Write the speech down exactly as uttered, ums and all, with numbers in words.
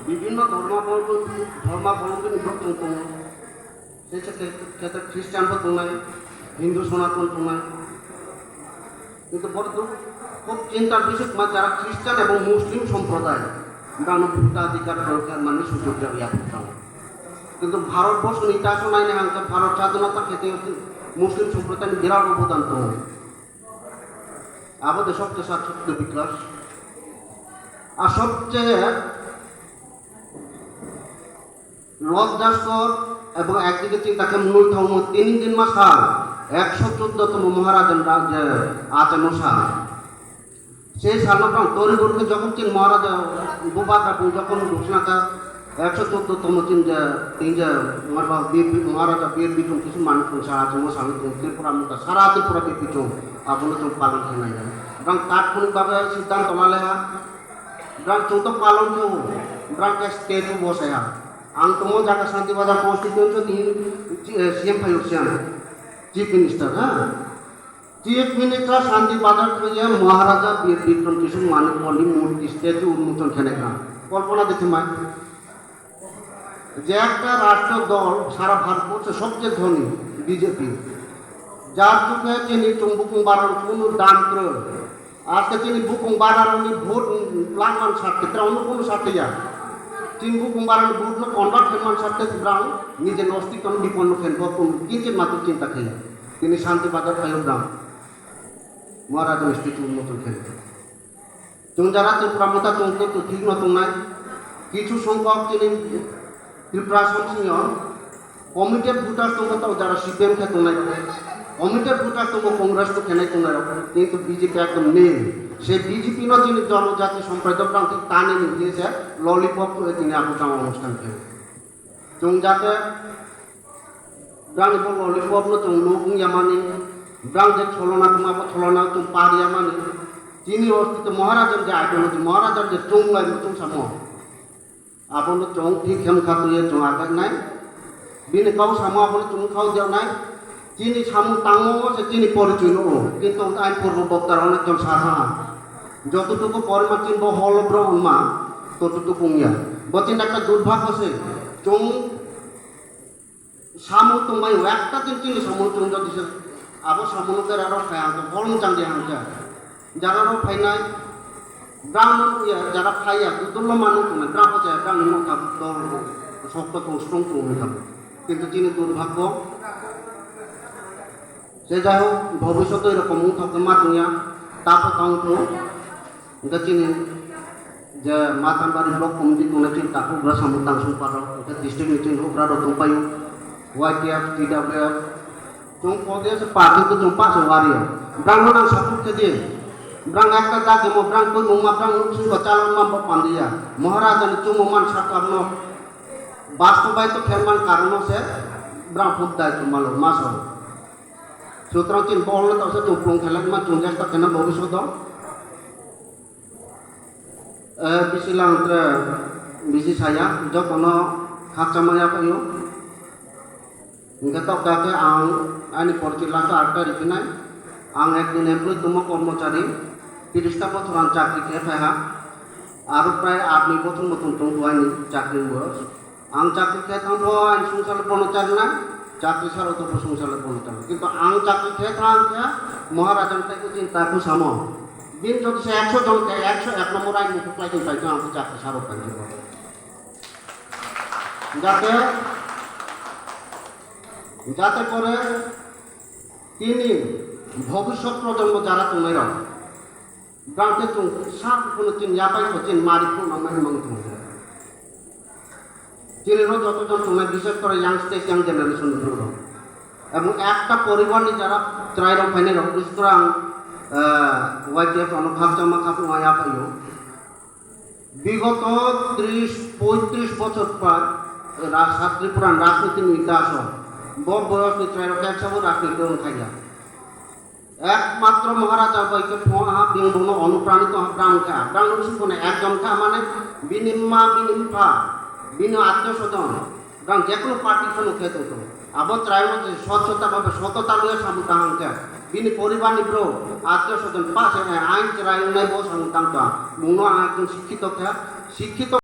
Bibhinno dhormabolombi, dhormabolombi ni borok tong tongo. Sese khe-, khetre Christian bo tongnai, Hindu Sanatan tongnai. Kintu borok to khub chintar bishoy ma jara Christian ebong Muslim somproday, brano bhotadhikar proyog khe mani sujog ya, ya bwtang. Kintu Bharat borso ni ita so naini hangkhe Bharat sadhonata khete Muslim somproday ni birat obodan tongo. Abo de sobche sat sobche bikas. Ar sobche lobjaskor ebong ekdike chinta khe mwnwi thangmo tini din ma sal ekso chuddo tomo Maharaja ni rajya achamo sal. Se salno prang tori guru khe jokhon chin Maharaja bubagra bung jokhon dusna kha ekso chuddo tomo chin je tin je Maharaja bir Maharaja bir Bikram Kishore Manik Chwng sara chwngno sami chwng Tripura mungkha sara Tripura biphi chwng abono chwng palon khe nai. Brang tatkhonok babe siddhanto lale ha. Brang chwng to palon khe o. Brang khe statue bo sai ha. Ang tongmo jaga Santi Bazar constituency ni, eh, C M phaio siyan. Chief Minister ha. Chief Minister Santi Bazar thwiya Maharaja Bir Bikram Kishore Manik Moli murti statue unmochon khenai kha. Kolpona de khemai. Je ekta rashtriyo dol sara Bharat borse sobche dhoni B J P. Jar jukhe chini chung bukung barar kunu dam kroi. Aste chini bukung barar ni vote langman sakte, tra ono kunu sakte ya. Chini bukung barar ni vote no convert khenman sakte brang nije nostik tono biponno khen bo kunu kinchit matro chinta khe. Tini Santi Bazar phaio brang. Maharaja ni statue unmochon khe. Chwng jara Tripura motha chwng to thik no tongnai. Kichu songkok chini Tripura samsingyo committed voters tongo to jara C P M khe tongnai rok. Committed voters tongo Congress to khenai tongnai rok. Kintu B J P ekdom nil. Se B J P no chini jonojati somprodayo brang thik tani ni je se lollipop to tini apo jang onusthan khe. Chwng jate brang bo lollipop no chwng nuk wng ya mani, brang je cholona tuma bo cholona chwng par ya mani. Chini ostito Maharaja je ideology, Maharaja je chwng lai chwng samo. Abono chwng thik khem kha tuye chwng akhai nai. Bini kau samo abono chwng khau jao nai. Chini samung tangmo se chini porichoi no o, kintu ang purbo bokta rok ekjon sa tha. Jototuku poriman chini bo holo bro wngma, tototuku wngya. Bo chini ekta durbhagyo se, chwng samung tongmai o, ekta din chini samung tong jodi se, abo samung no kera rok phai ang to bolong chang di ang khe. Jara rok phainai, brang no ya, jara phaiya, dudullo manwi tongnai, brang ko chaya, brang ni mokha dol rok, sokto tong, strong tong wngkha. Kintu chini durbhagyo, je jai hok, bhobishoto erokom wngthok ma tongya, tapo tong to, hingke chini je Matambari block committee tongnai chini takhuk rok samung tang sung paro, hingke district ni chini huk rok tong paio, Y T F, T W F, Chwng pode se party to chwng pass wng wario. Brang no nang support khe di. Brang ekta jati mo brang koi mungma brang nuk sing ko chalon ma bo pandiya. Maharaja ni chwng man sakam no. Basto bai to khen man karon no se brang phut dai to malo maso. Sutrang chin bol no to se to plung khelak ma chwng jasta kena bobishoto. Eh, bisi lang tre bisi saya, jotono khakchangma ya phaio. Hingke tok da khe ang ani porichi last o atta riphinai. Ang ekjon employee tongma kormochari, tiris ta bochor ang chakri khe phaiha. Aro prai atni bochor motom tong duaini chakri bo. Ang chakri khe thangbo ang sungsale bono charnai, chakri saro to sungsale bono charnai. Kintu ang chakri khe thang khe Maharaja ang tei utin ta khu samo. Bin jodi se ekso jon khe ekso ek nombor ang mukhu klai tong paito ang chakri saro paito. Jate, jate kore tini bhobishyot projonmo jara tongnai rok. Brang khe chwng sa kuno chini yapai kho chini mari phuru nang mani mang thung. Chini ro joto jon tongnai, bises kore young stage, young generation ni borok rok. Ebong ekta poribar ni jara chwrai rok phainai rok, bises kore ang, eh, Y T F ano khakchangma khakchangma yaphaio. Bigoto tris, poitris bochor prai Raj-, Tripura ni rajniti ni itaso bo boyos ni chwrai rok khe sabo rajniti rok thangya. Ekmatro Maharaja bai khe phungo aha, bini bumno onupranito aha, brang kha, brang nung sukune ekjon kha, mane bini ma, bini mpha, bini atyo sodon, brang jekunu party phano khe tongthung. Abo chwraino je sot sota ba sotota loi samung tang khe, bini poribarni bro, atyo sodon pa se, eh, ain chwrai wngnai bo samung tang kha. Bumno ang ekjon sikkito kha, sikkito